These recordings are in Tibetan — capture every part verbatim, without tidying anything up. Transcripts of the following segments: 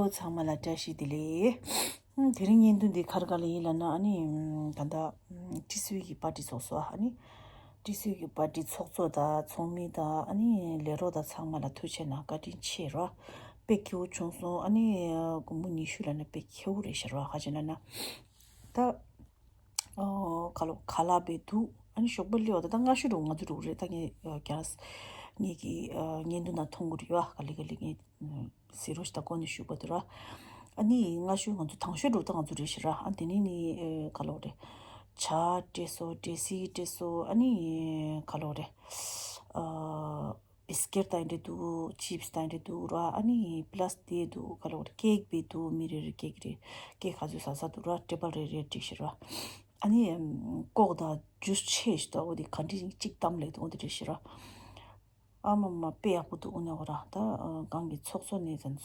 ཚང་མ་ལ་བཀྲ་ཤིས་བདེ་ལེགས། ཨ་དེ་རིང་བརྙན་ཐུང་འདི་ག་རེ་ག་རེ་ཡིན་ལབ་ན། ཨ་ནི་ད་ལྟ་ཊི་སི་ཝི་གི་པར་ཊི་ཚོགས་སོང་། ཨ་ནི་ཊི་སི་ཝི་གི་པར་ཊི་ཚོགས་གཙོ་དང་ཚོགས་མི་དང་ཨ་ནི་ལས་རོགས་དང་ཚང་མ་ལ་ཐུགས་རྗེ་གནང་། བཀའ་དྲིན་ཆེ་ར། དཔེ་སྐྱིད་པོ་བྱུང་སོང་། ཨ་ནི་དགོང་མོ་ཉི་ཤུ་ལབ་ན་དཔེ་ཁྱེའུ་རེད་ཤག་ར། ཧ་ཅང་ལབ་ན་ད། ཨོ། ཁ་ལོ་ཁ་ལག་པའི་འདུག་ཨ་ནི་ཞོགས་པ་སླེབས་པ་ད་ལྟ་སྔ་ཤོས་འགྲོ། ང་ཚོ་འགྲོ་གི་རེད། ད་ངས་རྒྱ་ངེད་ཀྱི་བརྙན་ཐུང་ནང་མཐོང་གི་རེད་བ། ག་ལེ་ག་ལེ་ངས་ཟེར་རོ་ཞིག་ད་གོ་ནས་ཞུས་པ་དེ་ར། ཨ་ནི་སྔ་ཤོས་ང་ཚོ་དང་ཤོས་འགྲོ་ད་ང་ཚོ་རེད་ཤག་ར། ཨ་དེ་ནས་ནི་ཁ་ལོ་རེད། ཇ་སྤྲད་སོང་། འབྲས་སིལ་སྤྲད་སོང་། ཨ་ནི་ཁ་ལོ་རེད། ཨ། བིས་ཀེཊ་དང་འདྲ་འདུག་ཅིབས་དང་འདྲ་འདུག་ར། ཨ་ནི་པ་ལ་སི་དེ་འདུག་ཁ་ལོ་ར་ཀེག་བྱས་འདུག་མི་རེ་རེ་ཀེག་རེ་ཀེག་ག་ཚོད་ཟ་ས་འདུག་ར། ཊེ་བལ་རེ་རེ་བསྒྲིགས་ཤག་ར། ཨ་ནི་ཀོག་དང་ཇུས་ཆེ་ཞིག་འདུག་འོ་དེ་ག་འདྲ་ཅིག་གཏམ་ལེགས་འདུག་འོ་དེ་རེད་ཤག་ར། ཨ་མ་མ་དཔེ་ཡག་པོ་འདུག་འོ་ནས་འོ་ར་ད་གང་གི་ཚོགས་གཙོ་ནས་ཙམ་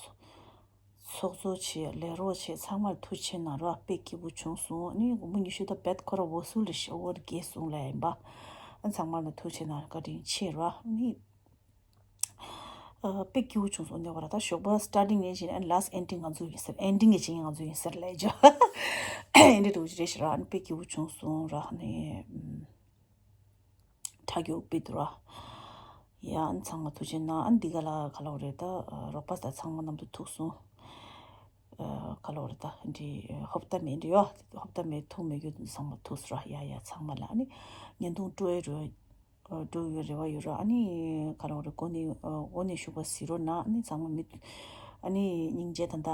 ཚོགས་གཙོ་བྱས་ལས་རོགས་བྱས་ཚང་མར་ཐུགས་རྗེ་གནང་ར། དཔེ་སྐྱིད་པོ་བྱུང་སོང་། ཨ་ནི་དགོང་མོ་ཉི་ཤུ་ད་བེད་ཁོ་ར་འོ་སུ་ལ་ཤ་འོ་ར་རྒས་སོང་ལ་ཡིན་པ། ཨ་ཚང་མ་ལ་ཐུགས་རྗེ་གནང་། བཀའ་དྲིན་ཆེ་ར། ཨ་ནི། ཨ་དཔེ་སྐྱིད་པོ་བྱུང་སོང་། འདི་བར་ད་ཞོགས་པ་སི་ཊར་ཊིང་ནས་བྱས་ནས་ལ་སི་ཊི་ཨེན་ཌིང་ང་ཚོ་ཡིན་ཟེར། ཨེན་ཌིང་གི་ཅིང་ང་ཚོ་ཡིན་ཟེར་ལས་ཇོ་ཨེ་འདྲ་འགྲོ་གི་རེད་ཤག་ར། ཨ་ནི་དཔེ་སྐྱིད་པོ་བྱུང་སོང་ར། ཨ་ནི་ཨམ་ཁྲ་རྒྱུག་དཔེ་འདུག་ར། ཡ་ཨ་ནི་ཚང་མ་ཐུགས་རྗེ་གནང་། ཨ་ནི་འདི་ག་ལ་ག་ལ་བ་རེད་ད། ཨ་རོགས་པ་ད་ཚང་མ་མཉམ་དུ་ཐུག་སོང་། ཨ་ག་ལ་བ་རེད་ད། འདི་ཧོབ་ཏ་མེད་འདི་ཡོ། ཧོབ་ཏ་མེད་ཐུག་མེད་རྒྱུ་ཚང་མ་ཐུག་སོང་ར། ཡ་ཡ་ཚང་མ་ལ་ཨ་ནི་བརྙན་ཐུང་སྤྲོ་ཡི་རོ། འགྲོ་ཡོད་རེ་བ་ཡོད་ར། ཨ་ནི་ག་རེ་རེད། གོ་ནས་འོ་ནས་ཞུ་བ་ཟེར་རོགས་གནང་། ཨ་ནི་ཚང་མ་མི་ཨ་ནི་སྙིང་རྗེ་ད་ལྟ་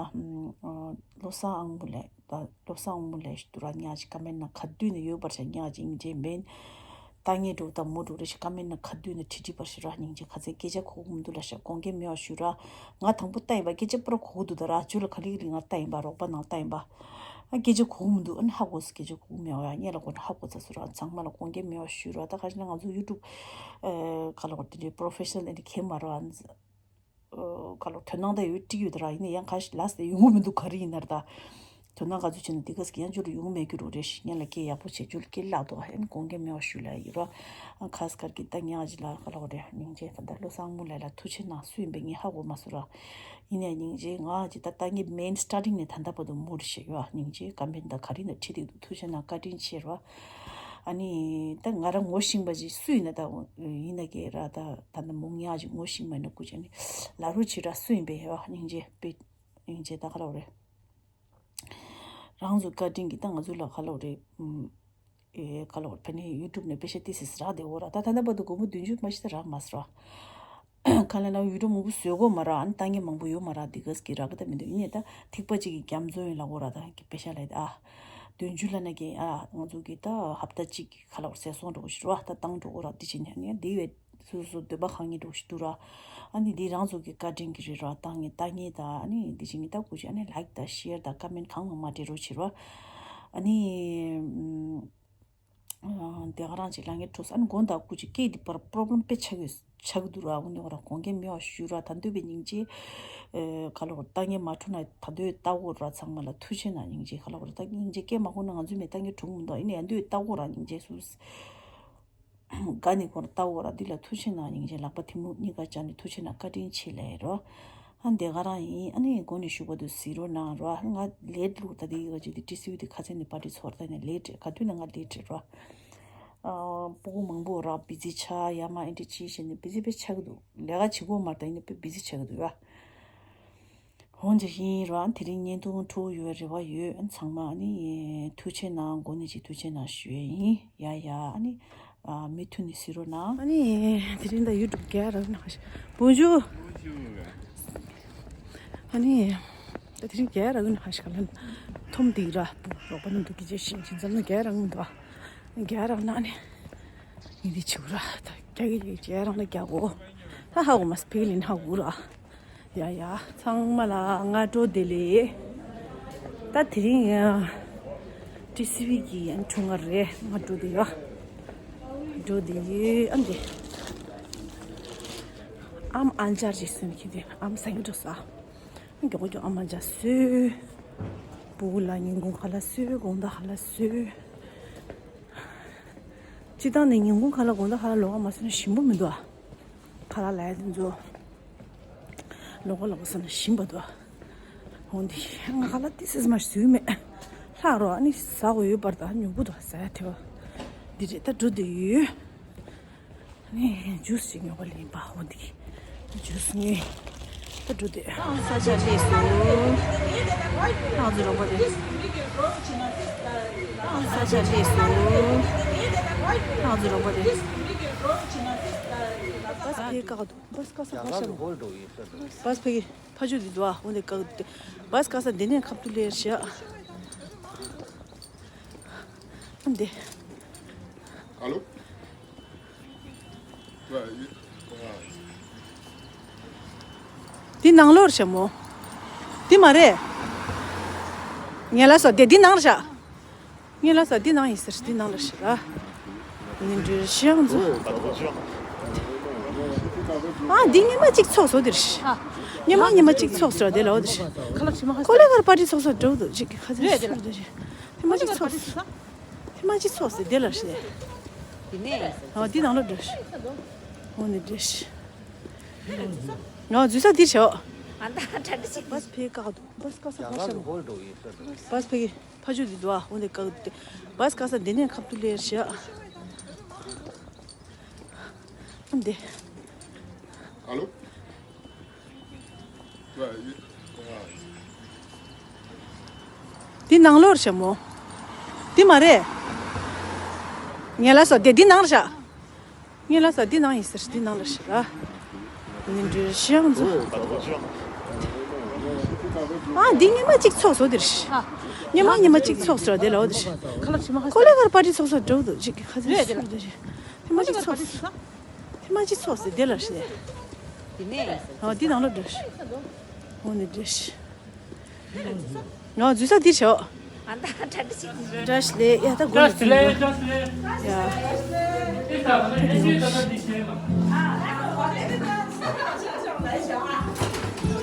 བློ་བཟང་ཨང་མོ་ལས་ད་བློ་བཟང་ཨང་མོ་ལས་ཞུ་ར། ཉག་ཅིག་ཀ་མེན་ན་ག་དུས་ནས་ཡོད་པར་བྱ། ཉག་ཅིག་སྙིང་རྗེ་མེད། ད་ངས་འགྲོ་ད་མོ་འགྲོ་རེ་ཞིག་ཀ་མེན་ན་ག་དུས་ནས་ཁྲིད་ཁྲིད་པར་ཞུ་ར། སྙིང་རྗེ་ཁ་ཚན་སྐད་ཆ་གོ་གི་མི་འདུག་ལ་ཤ་དགོངས་འགལ་མེད་པ་ཞུ་ར། ང་དང་པོ་ལྟ་ཡིན་པ་སྐད་ཆ་པུ་ར་གོ་གི་འདུག་ད་ར། ཇུ་ལ་ག་ལི་ག་ལི་ང་ལྟ་ཡིན་པ་རོགས་པ་ནང་ལྟ་ཡིན་པ། ཨ་སྐད་ཆ་གོ་གི་མི་འདུག་ཨ་ནི་ཧ་གོ་སི་སྐད་ཆ་གོ་གི་མེད་པ་ཡ། ངས་ལ་གོ་ན་ཧ་གོ་ཚ་སུ་ར། ཚང་མ་ལ་དགོངས་འགལ་མེད་པ་ཞུ་ར། ད་ཁ་ཤས་ན་ང་ཚོ་ཡུ་ཊུབ་ཨ་ག་ལ་གོ་དེ་འདྲའི་པོ་རོ་ཕེ་ཤ་ནལ་དེ་འདྲའི་ཁེ་མ་ར། ཨ་ག་ལ་དོ་སྣང་ད་ཡོད་ཀྱི་ཡོད་ད་ར། ཡིན་ན་ཡང་ཁ་ཤས་ལ་སི་ཡོང་གི་མི་འདུག་ག་རེ་ཡིན་ན་ར་ད། དོ་སྣང་ག་ཚོད་བྱས་ན་དེ་ག་ཟིག་ཡང་འཇུ་རུ་ཡོང་མེད་རྒྱུ་རུ་རེ་ཞིག་ངས་ལ་སྐད་ཡག་པོ་བྱས་འཇུ་ལ་སྐད་ལག་ཏུ་ཨ་ནི་དགོངས་འགལ་མེད་པ་ཞུ་ལ་ཡོད་ར། ཨ་ཁ་སི་ཁར་གི་ད་ཉག་ཅིག་ལ་ག་ལ་གོ་རེ་སྙིང་རྗེ་ད་ད་བློ་བཟང་མོ་ལས་ལ་ཐུགས་རྗེ་གནང་། སུ་ཡིན་པའི་ངས་ཧ་གོ་མ་སོང་ར། ཡིན་ནའི་སྙིང་རྗེ་ང་ཅི་ད་ལྟ་ངས་མེན་སི་ཊར་ཊིང་ནས་ད་ལྟ་བར་དུ་མུར་ཞིག་ཡོད། སྙིང་རྗེ་ཀ་མེན་ད་ག་རེ་ན་ཁྲིད་དེ་འདུག་ཐུགས་རྗེ་གནང་། བཀའ་དྲིན་ཆེ་ར། ཨ་ནི་ད་ང་རང་ངོ་ཤེས་པ་ཅིག་སུ་ཡིན་ན་ད་ཡིན་ན་གི་ར་ད་ད་ནི་མོ་ཉག་ཅིག་ངོ་ཤེས་པ་ཡིན་ན་སྐུ་མཁྱེན་ནི་ལ་རུ་ཅི་ར་སུ་ཡིན་པའི་ཡོད། སྙིང་རྗེ་པེ་སྙིང་རྗེ་ད་ག་ལ་རེད། རང་ཚོ་བཀའ་དྲིན་གྱིས་ད་ང་ཚོ་ལ་ག་ལ་རེད། ཨུམ། ཨེ་ག་ལ་རེད། ཕ་ནི་ཡུ་ཊུབ་ནས་པེ་ཤ་ཏི་སི་སི་རག་དེ་འོ་ར། ད་ད་ལྟ་བར་དུ་སྒོར་མོ་བདུན་ཅུ་མ་ཤི་ད་རག་མ་སི་ར། ག་ལ་ན་ཡུ་ཊུབ་མང་པོ་བཟོས་གོ་མ་ར། ཨ་ནི་ལྟ་མཁན་མང་པོ་ཡོད་མ་ར། དེ་ག་སི་གི་རག་གི་ད་མི་འདུག་ཡིན་ནའི་ད་ཐིགས་པ་གཅིག་གི་རྒྱ་མཚོ་ཡིན་ལ་འོ་ར། ད་གི་པེ་ཤ་ལ་ཡི་ད་ཨ་བདུན་ཅུ་ལ་ན་གི་ཨ་ང་ཚོ་གི་ད་ཧབ་ཏ་གཅིག་གི་ག་ལ་རེད་ཟས་སོང་འགྲོ་གི་ཞུ་ར། ད་བཏང་འགྲོ་འོ་ར། དེ་བྱས་ནས་ཨ་ནི་དེ་བས། སོ་སོ་འདོད་པ་ཁེངས་ནས་འགྲོ་ཞིག་འདུག་ར། ཨ་ནི་འདི་རང་ཚོ་གི་བཀའ་དྲིན་གྱི་རེད་ར། བཏང་ངེས་ལྟ་ངེས་དང་ཨ་ནི་འདི་བྱེད་ངེས་ལྟ་དགོས་ཤིག་ཨ་ནི་ལའིཀ་དང་ཤེར་དང་ཀ་མེན་གང་མང་མང་སྤྲད་རོགས་བྱེད་རོགས། ཨ་ནི་ཨམ། ཨ་དེ་ག་རང་ཅིག་ལ་ངས་འཕྲོ་ས་ཨ་ནི་དགོང་དག་སྐུ་མཁྱེན་སྐད་འདི་པར་པོ་རོབ་ལེམ་དཔེ་ཆགས་ཡོད་ཆགས་འདུག་ར། འོ་ནི་འོ་ར་དགོངས་འགལ་མེད་པ་ཞུ་ར། ད་འདོད་པའི་སྙིང་རྗེ། ཨེ་ག་ལ་འོ་ལྟ་ངེས་མ་འཕྲོ་ན་ད་འདོད་ལྟ་འོ་ར། ཚང་མ་ལ་ཐུགས་རྗེ་གནང་། སྙིང་རྗེ་ག་ལ་འོ་ར། ད་སྙིང་རྗེ་སྐད་མ་གོ་ན་ང་ཚོའི་མི་ལྟ་ངེས་གྲུང་མི་འདུག་ཡིན་ནའི་ཡང་འདོད་ལྟ་འོ་ར། སྙིང་རྗེ་སུ། དགའ་ནི་ཁོ་ལ་ལྟ་འོ་ར། འདི་ལ་ཐུགས་རྗེ་གནང་། སྙིང་རྗེ་ལག་པ་ཐལ་མོ་གཉིས་ཀ་སྦྱར་ནས་ཐུགས་རྗེ་གནང་། བཀའ་དྲིན་ཆེ་ལབ་ཡ་རོ། ཨ་འདི་ག་རང་ཡིན། ཨ་ནི་མགོ་ནས་ཞུ་བ་དུ་གཟིགས་རོགས་གནང་རོ། ང་ལེཊ་ལུག་ད་འདི་ཡི་ག་ཅིག་འདི་ཊི་སི་ཝི་འདི་ཁ་ཚན་འདི་པར་ཊི་ཚོར་ད་ནས་ལེཊ་རེད། ག་དུས་ན་ང་ལེཊ་རེད་རོ། ཨ་སྤུ་གུ་མང་པོ་ར་བི་ཛི་ཆགས། ཡ་མ་ཨེ་འདྲ་ཅིག་བྱས་ནས་བི་ཛི་དཔེ་ཆགས་ཀྱི་འདུག་ལས་ཀ་བྱེད་དགོས་མ་རེད། ད་ཡིན་ན་དཔེ་བི་ཛི་ཆགས་ཀྱི་འདུག་ཡ། འོན་ཀྱང་ཡིན་ར་དེ་རིང་བརྙན་ཐུང་འཁྲུག་ཡོད་རེ་བ་ཡོད། ཚང་མ་ཨ་ནི་ཐུགས་རྗེ་གནང་། མགོ་ནས་ཅིག་ཐུགས་རྗེ་གནང་ཞུ་ཡས་ཡིན། ཡ་ཡ་ཨ་ནི་མུ་མཐུད་ནས་གཟིགས་རོགས་གནང་། ཨ་ནི་དེ་རིང་ད་ཡུ་ཊུབ་རྒྱག་རག་ན་ཧ་ཤི་བུ་ཇུ། ཨ་ནི་ད་དེ་རིང་རྒྱག་རག་ན་ཧ་ཤི་ག་ལ་ཐོམ་དེ་ར་བུ་རོགས་པ་རྣམས་འདུག་གི་རྗེས་ཤིང་ཅི་ཙམ་ན་རྒྱག་རག་ན་འདུག་རྒྱག་རག་ན་ཨ་ནི་ཡིན་དེ་ཆུ་ར་ད་རྒྱག་གི་རྒྱག་རག་ན་རྒྱག་གོ། ད་ཧ་གོ་མ་སི་ཕི་ལིན་ཧ་གོ་ར། ཡ་ཡ་ཚང་མ་ལ་སྔ་དྲོ་བདེ་ལེགས། ད་དེ་རིང་ཡ་ཊི་སི་ཝི་གི་ཡང་ཆུང་ང་རེད། སྔ་དྲོ་བདེ་ཡོད། དྲོ་བདེ་ཡོད། ཨ་འདི་ཨམ་ཨན་ཅར་ཅིག་སོན་ཁྱི་དེ་ཨམ་སང་གི་འགྲོ་ས། མགྱོགས་མགྱོགས་ཨམ་ཨན་ཅར་སོས། བུ་ལ་ཉིན་གུང་ཁ་ལག་སོས། དགོང་དག་ཁ་ལག་སོས། སྤྱི་བཏང་ནས་ཉིན་གུང་ཁ་ལག་དགོང་དག་ཁ་ལག་ལོགས་ཀ་མ་སོན་ན་ཞིམ་པོ་མི་འདུག་ཨ། ཁ་ལག་ལ་ཡ་དེ་ཚོ་ལོག་ག་ལོག་ག་ཟེར་ན་ཞིམ་པ་འདུག་འོ་འདི་ང་ཁ་ལག་ཏི་སིས་མ་ཞུས་མེད། ལྷག་རོ། ཨ་ནི་ཟ་དགོས་ཡོད་པར་ད་ཉོ་བུ་དོ་ཟ་ཡ་དེ་བ། འདི་རེད། ད་འགྲོ་འདོད་ཡོད། ཨ་ནི་ཇུས་ཅིག་ཉོ་ག་ལེན་པ། འོ་འདི་ཇུས་ཉོས། ད་འགྲོ་འདོད། ས་ཆ་ལས་སུ། ཐང་ཚུ་རོགས་པ་དེ། ས་ཆ་ལས་སུ། ཐང་ཚུ་རོགས་པ་དེ། བ་སི་ཕེ་ཀ་ག་འདུག་བ་སི་ཀ་ས་ཕ་ཤ་མོ། བ་སི་ཕེ་གི་ཕ་ཆུ་འདི་འདུག་ཨ། འོ་འདི་ཀ་ག་བ་སི་ཀ་ས་འདི་ནས་ཁབ་ཏུ་ལེར་ཤག་འདི། ཨ་ལོ། འདི་ནང་ལོགས་རེད་ཤག་མོ། འདི་མ་རེད། ངས་ལབ་སོང་། དེ་འདི་ནང་རེད་ཤག་ངས་ལབ་སོང་། འདི་ནང་ཡིན་ཟེར། འདི་ནང་ལ་ཤི་ར། ནི་འདྲ་ཤི་ཡང་ཚོ། ཨ་འདི་ཉི་མ་གཅིག་ཚོགས་སོ་འདིར་ཤི། ཉི་མ་ཉི་མ་གཅིག་ཚོགས་སོ་དེ་ལ་འོ་འདིར་ཤི། ཀོ་ལེ་གར་པ་ཏི་ཚོགས་སོ་འགྲོ་འདུག་ཅིག་ཁ་ཚན་ཤི་འདིར་ཤི། ཉི་མ་གཅིག་ཚོགས་སོ། ཉི་མ་གཅིག་ཚོགས་སོ་དེ་ལ་ཤི། ཨ་འདི་ནང་ལ་འདིར་ཤི། འོ་འདིར་ཤི། ང་འཛུལ་ས་འདིར་ཤི། བ་སི་ཕེ་ཀ་འདུག་བ་སི་ཀ་ས་ཕ་ཤ་མོ། བ་སི་ཕེ་གི་ཕ་ཆུ་འདི་འདུག་ཨ། འོ་འདི་ཀ་འདི། བ་སི་ཀ་ས་འདི་ནས་ཁབ་ཏུ་ལེར་ཤག་འདི། ཨ་ལོ། འདི་ནང་ལོགས་རེད་ཤག་མོ། འདི་མ་རེད། ངས་ལབ་སོང་། དེ་འདི་ནང་རེད་ཤག་ངས་ལབ་སོང་། འདི་ནང་ཡིན་ཟེར། འདི་ནང་ལ་ཤི་ར། ནི་འདྲ་ཤི་ཡང་ཚོ། ཨ་འདི་ཉི་མ་གཅིག་ཚོགས་སོ་འདིར་ཤི། ཉི་མ་ཉི་མ་གཅིག་ཚོགས་སོ་དེ་ལ་འོ་འདིར་ཤི། ཀོ་ལེ་གར་པ་ཏི་ཚོགས་སོ་འགྲོ་འདུག་ཅིག་ཁ་ཚན་ཤི་འདིར་ཤི། ཉི་མ་གཅིག་ཚོགས་སོ། ཉི་མ་གཅིག་ཚོགས་སོ་དེ་ལ་ཤི། ཨ་འདི་ནང་ལ་འདྲ་ཤི། འོ་ནི་འདྲ་ཤི། ང་འཛུལ་ས་འདིར་ཤོག་འདྲ་ཤི་ལེ། ཡ་ད་དགོས་ནི་འཛུལ་འདུག་ཡ།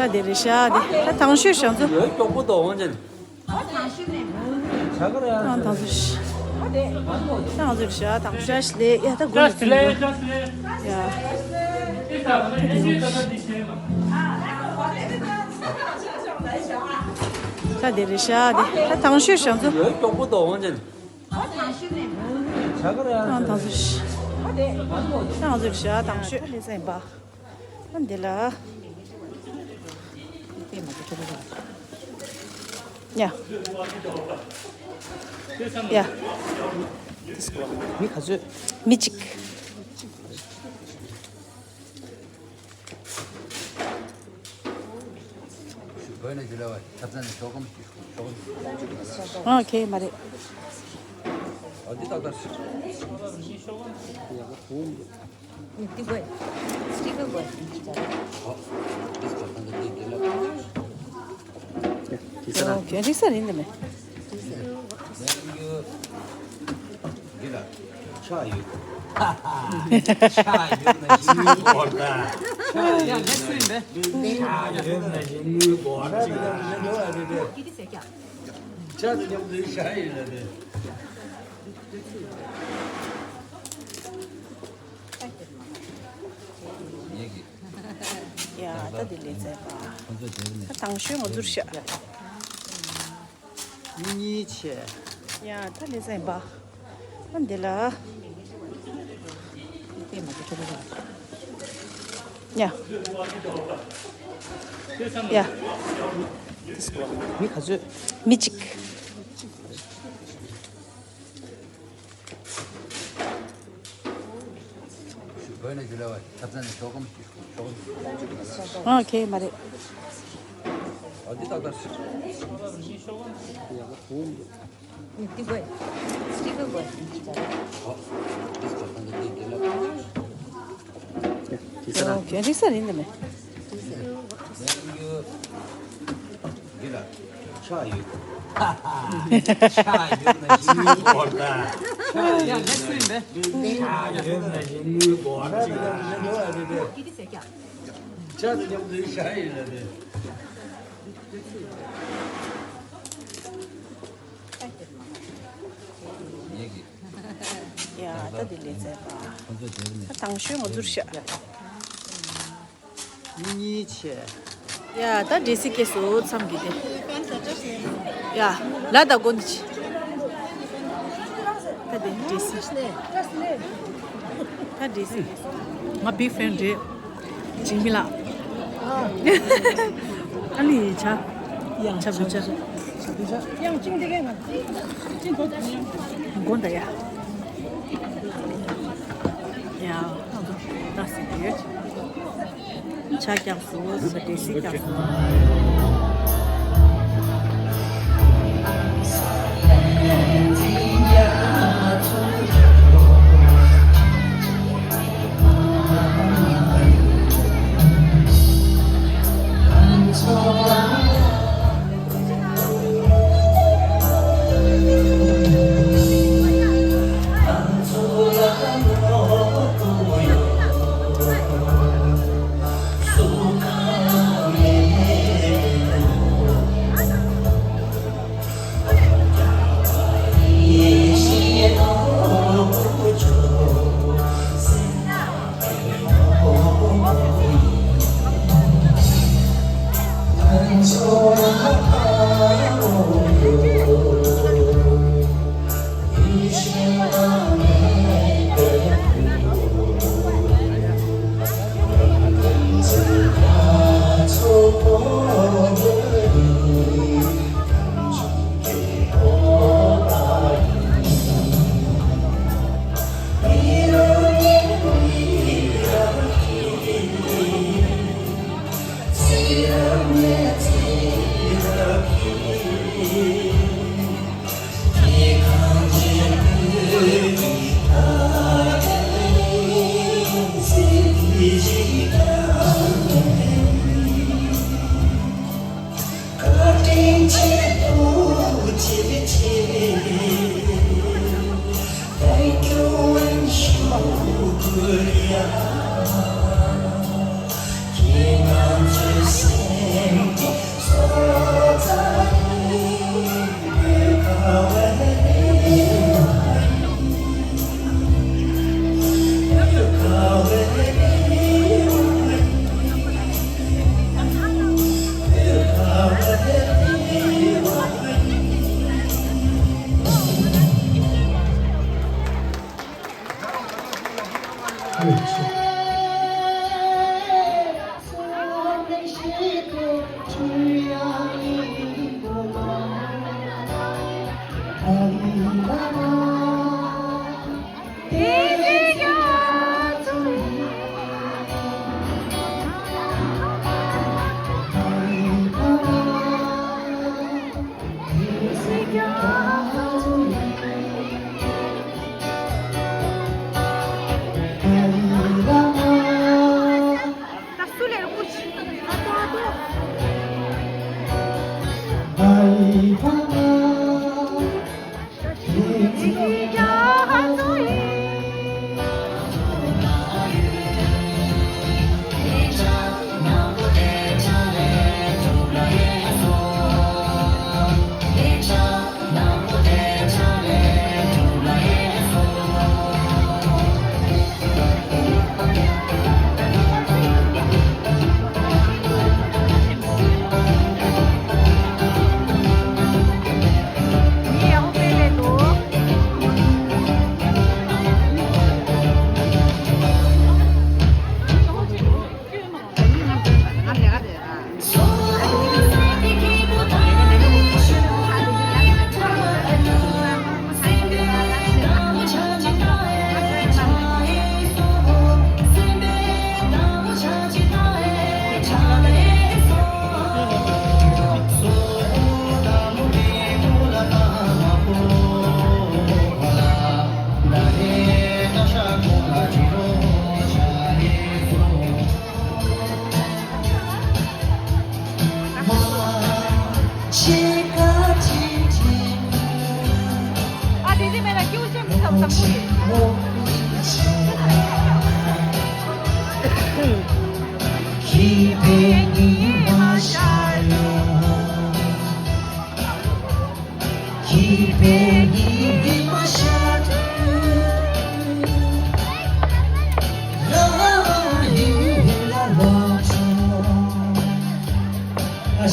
ད་དེ་རེད་ཤག་དེ་ད་དང་ཤོས་ཤག་ཚོ། ཡོད་མགྱོགས་པོ་དོ་འོང་ཅན། ཨ་དང་ཤོས་ནས། ཨ་དང་ཤོས་ཤི། ཨ་དེ། ད་ང་ཚོ་རེད་ཤག་དང་ཤོས་ཤི་ལེ། ཡ་ད་དགོས་ནི་འཛུལ་འདུག་ཡ། ད་དེ་རེད་ཤག་དེ་ད་དང་ཤོས་ཤག་ཚོ། ཡོད་མགྱོགས་པོ་དོ་འོང་ཅན། ཨ་དང་ཤོས་ཤི། ཨ་དང་ཤོས་ཤི། ཨ་དེ། ད་ང་ཚོ་རེད་ཤག་དང་ཤོས་ལེ་ཟེར་ཡིན་པ། ཨ་འདི་ལ། ཡ། ཡ། མི་ག་ཚོད། མི་གཅིག་ཨོ་ཁེ་མ་རེད། ཨོ་ཁེ་འགྲིག་ས་རེད་འདི་མེད། ཆགས་ཡོད། ཆགས་ཡོད་ན་ཞིག་ངུས་གོ་ད། ཆགས་ཡོད་ན་ཞིག་ངུས་གོ་ད། ཆགས་ཡོད་ན་ཞིག་ངུས་གོ་ད། ཡ་ད་དེ་ལས་ཚད་པ། ད་དང་ཤོས་ང་ཚོར་ཤ། མི་གཉིས་བྱས། ཡ་ད་ལས་ཚད་པ། ད་འདི་ལ། ཡ། ཡ། མི་ག་ཚོད། མི་གཅིག་ཨོ་ཁེ་མ་རེད། ཨོ་ཁེ་འགྲིག་ས་རེད་འདི་མེད། ཆགས་ཡོད། ཆགས་ཡོད་ན་ཞིག་ངུས་གོ་ད། ཆགས་ཡོད་ན་ཞིག་ངུས་གོ་ད། ཆགས་ཡོད་ན་ཞིག་ངུས་གོ་ད། ཡ་ད་དེ་ལས་ཚད་པ། ད་དང་ཤོས་ང་ཚོར་ཤ། མི་གཉིས་བྱས། ཡ། ད་འདྲེ་སི་སྐྱེས་སོ་མཚམས་ཀྱི་དེ། ཡ། ལ་ད་དགོན་དུ་ཆི། ད་དེ་འདྲེ་སི། ད་འདྲེ་སི་སྐྱེས་སོ། ང་བིག་ཕེན་རེད། འཇིགས་མེད་ལགས། ཨ་ནི་ཆ། ཡ། ཆ་བུ་ཆ། ཡང་ཅིང་དེ་གས་ང་། ཅིང་དོ་དམ་ཡང་། དགོན་ད་ཡ། ཡ། ད་སི་ཡོད། ཕྱག་བརྐྱངས་སོ། འདྲེ་སི་བརྐྱངས་སོ། Thank you and shukriya.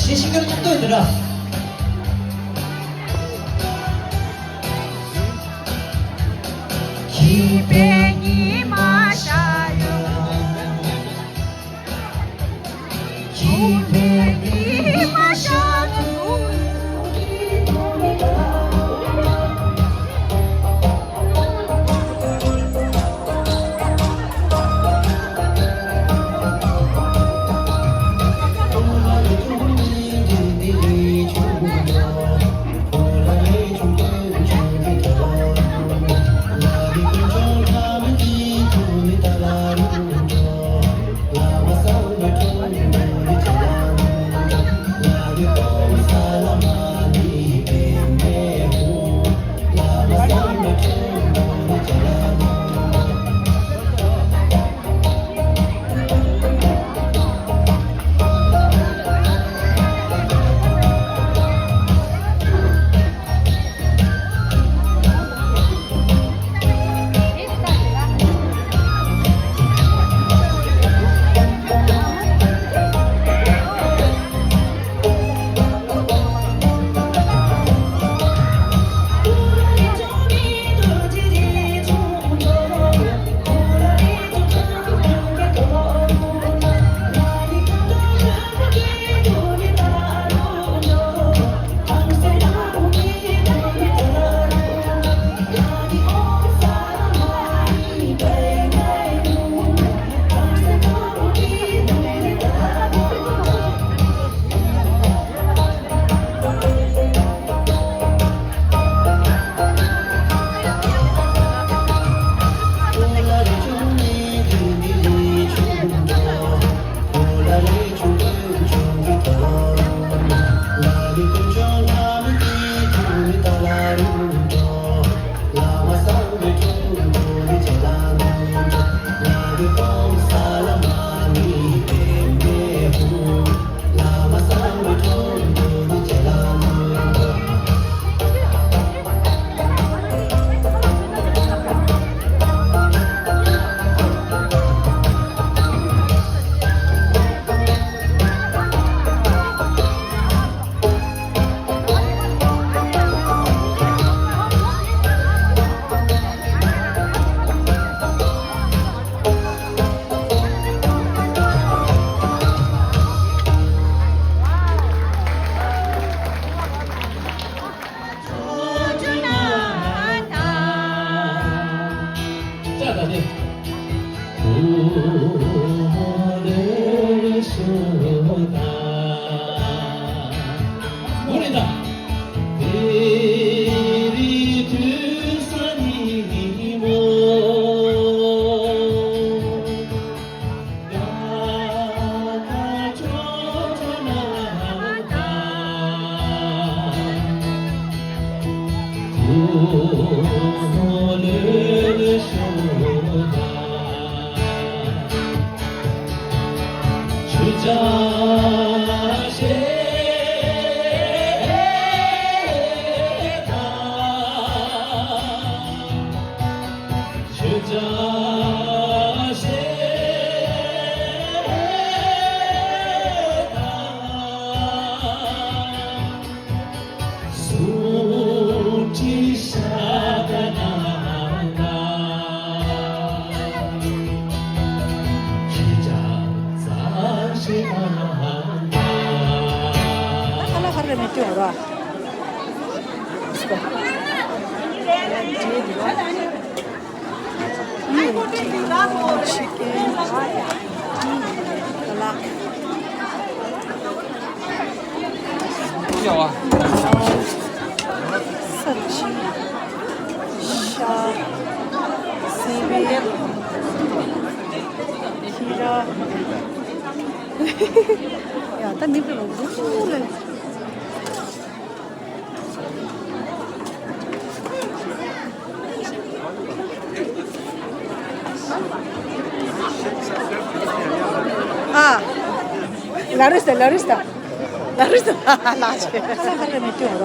དེ་ཤིང་ཀར་མཉམ་དུ་འདི་འདྲ། ཁྱིམ་པའི་ཉི་མ་ཤར་ཡོང་། ཁྱིམ་པའི་ཉི་མ་ཤར་ཡོང་། ཡ་ད་མི་པེ་ལོ་ལུ་ལེ། ཨ། ལ་རུས་ད་ལ་རུས་ད་ལ་རུས་ད་ལ་ཆེ། ཁ་ལ་ཁ་ལ་མི་སྐྱོ་ར།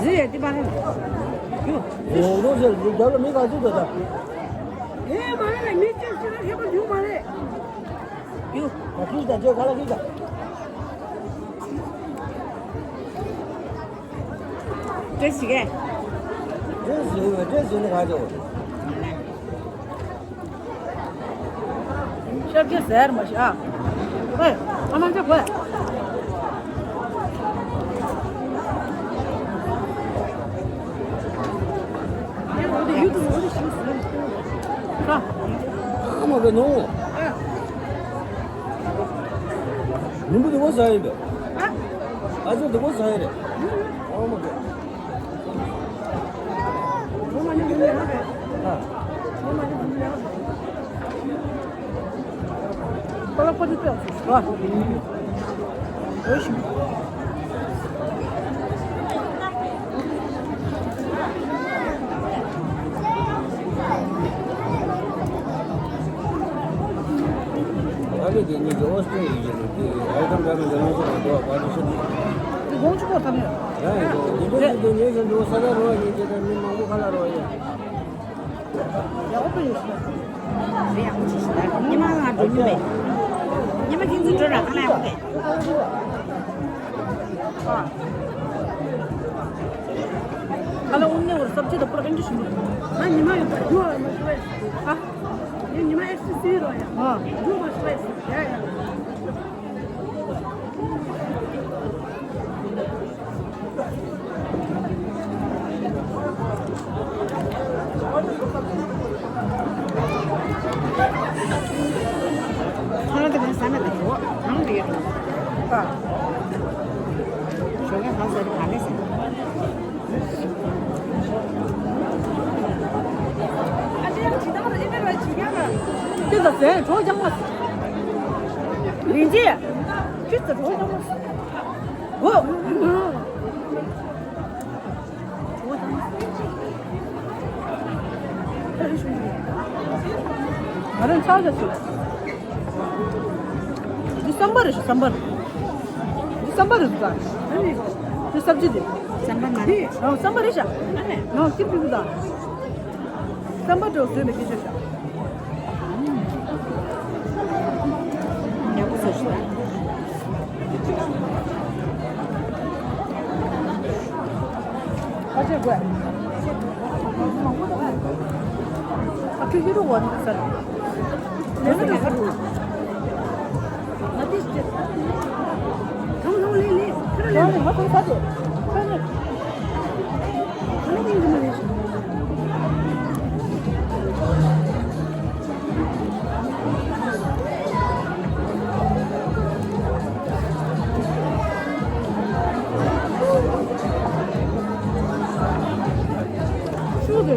ཟི་ཡ་དེ་པར་ར། ཡོ། ཡོ་རོ་ཟེར་ལུག་རྒྱབ་ལ་མི་ག་ཚོད་འདུག་ད། ཨེ་མ་རེད་ལ་མི་ཅིག་ཅིག་ལ་ཁྱད་པར་འདུག་མ་རེད། ཡོ། ད་ཁྱི་ད་ཁྱོད་ག་ལ་ཁྱི་ད། ཏྲེ་ཞིག་གེ། ཏྲེ་ཞིག་གེ་ཏྲེ་ཞིག་ནི་ག་ཚོད། ཤར་རྒྱས་ཟེར་མ་ཤི་ཨ། ཧེ། ཨ་མ་ཅག་གོ། ཨ་མ་གི་ནོ། ནུམ་བུ་དུ་གོ་ས་ཡིན་པས། ཨ་ཅག་དུ་གོ་ས་ཡིན་རེད། ཨ་མ་གི། ཨ་ལེ་དེ་ནི་ཇོ་ཝོ་སྟེ་ཡིན་གྱི་རེད་དེ་ཨའི་ཀོན་འདྲ་མི་འདྲ་མང་པོ་རང་འདུག་པ་དེ་ཤོད་དེ། དགོང་ཆུ་བོ་ཐམ་ཡོད། ཡ་ཡིན་གྱི་འདི་འདྲ་ཞིག་དེ་ངས་ཀྱང་འདུག་ས་ཆ་རོ་ཡིན་གྱི་དེ་མི་མང་པོ་ཁ་ལ་རོ་ཡིན། ཡག་པོ་ཡོད་ཤག་རེད་ཡག་པོ་ཞིག་ཞིག་ད་ཉི་མ་ང་འགྲོ་རྒྱུ་མེད། ཉི་མ་ཁྱེད་ཚོ་འགྲོ་ར་ཁ་ལ་ཡག་པོ་རེད། ཨ། ཁ་ལ་དབུ་ནས་བར་སབ་ཅི་དང་པུར་ཨེན་ཅི་ཞིག་འདུག་ང་ཉི་མ་ཡོད་པ་རྒྱུ་བ་མ་ཤི་བས། ཨ། ངས་ཉི་མ་ཨེག་སི་སི་རོ་ཡ། ཨ། རྒྱུ་མ་ཤི་བས། ཡ་ཡ། ཁོ་རང་དེ་ག་ས་ན་དེ་འགྲོ་གང་རེད། ཨ། ཞོགས་ཀས་གང་ཟེར་ག་ནས་ཟེར། ཁྱོད་ཚོ་ཟས་གྲོགས་རྐྱང་མ། རིན་ཆེན། ཁྱོད་ཚོ་གྲོགས་རྐྱང་མ། འོ། ང་རང་ཆགས་ཆགས་སུ། འདི་སམ་བར་རེད་ཤག་སམ་བར། འདི་སམ་བར་རེད་འདུག་ད། འདི་སབ་ཇི་རེད། སམ་བར་མ་རེད། ཨ་སམ་བར་རེད་ཤག་ཨ་ནི། ཨ་ཀིར་པི་འདུག་ད། སམ་བར་འདྲ་བོ་བཟོས་ནས་སྐད་ཆ་བཤད། ཡག་པོ་བཟོས་ཤག་ད། ཨ་ཅེ་དགོས། ཨ་ཁྱོད་ཧི་རུ་ཝན་ཟེར། ལས་ས་ག་རུ། ང་དེ་ཅེ། ཐང་ཐང་ལེ་ལེ། ཁྱོད་ལེ་ལེ། ང་དེ་ས་དེ། ཁྱོད་ལེ། ང་ལེ་དེ་འདི་མ་ལེ་ཤི།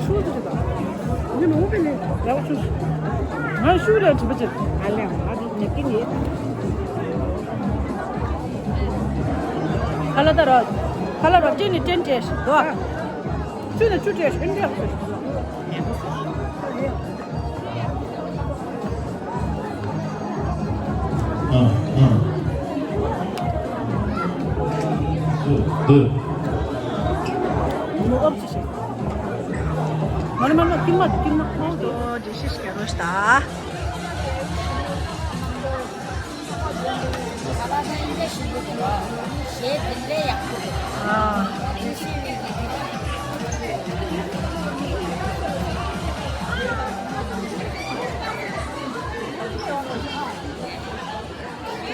ཤུགས་ཆེ་ད། ཉི་མ་འོ་པེ་ལེ་ར་བ་ཆུ། ང་ཤུགས་ལ་གྲིབ་པ་ཆེ། ཨ་ལེ་ང་ནི་ཀི་ནི། ཁ་ལ་ད་ར། ཁ་ལ་ར་ཅི་ནི་ཏྲེན་ཏྲེ་ཤི་དོ། ཆུ་ནི་ཆུ་ཏྲེ་ཤི་ཏྲེན་ཏྲེ་ཤི།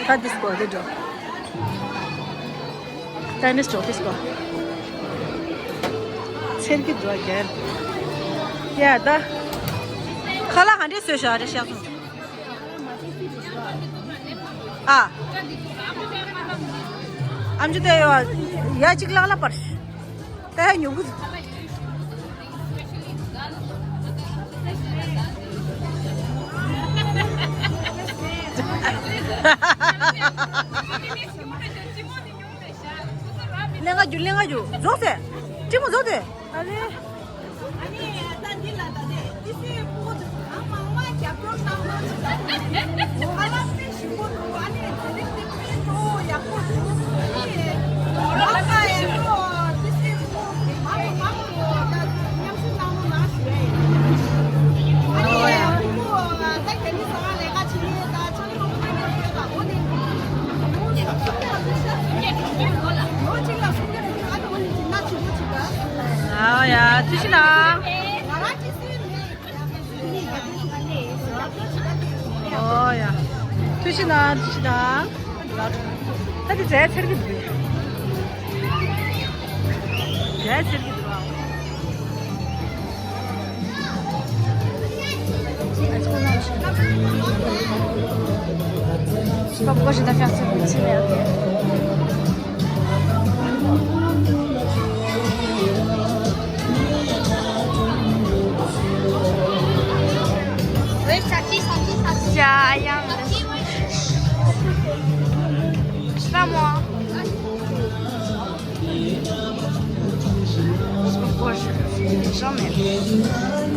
ད་འདི་སྐོར་འདི་འགྲོ། ད་ནི་སྐོར་འདི་སྐོར། ཚེར་གི་འགྲོ་རྒྱལ། ཡ་ད། ཁ་ལག་ག་འདྲས་བཟོས་ཤག་རེ་ཤག་སོང་། ཨ། ཨམ་ཅོག་དེ་ཡོད། ཡ་གཅིག་ལག་ལ་པར། ད་ཡ་ཉོ་གི། ལེན་ག་རྒྱུ་ལེན་ག་རྒྱུ་རྫོགས་ཟེ། ཀྲི་མོ་རྫོགས་ཟེ། ཨ་ལེ། ཨ་ཡ། ཐུགས་རྗེ་གནང་། ཨོ་ཡ། ཐུགས་རྗེ་གནང་། ཐུགས་རྗེ་གནང་། ད་དེ་རྫས་ཚར་གི་འདུག་རྫས་ཚར་གི་འདུག Papa, je dois faire ce petit verre. Oui, ça qui, ça qui, ça qui. Tiens, Ayam. Ça qui, oui. Je sais pas moi. Pourquoi je fais jamais.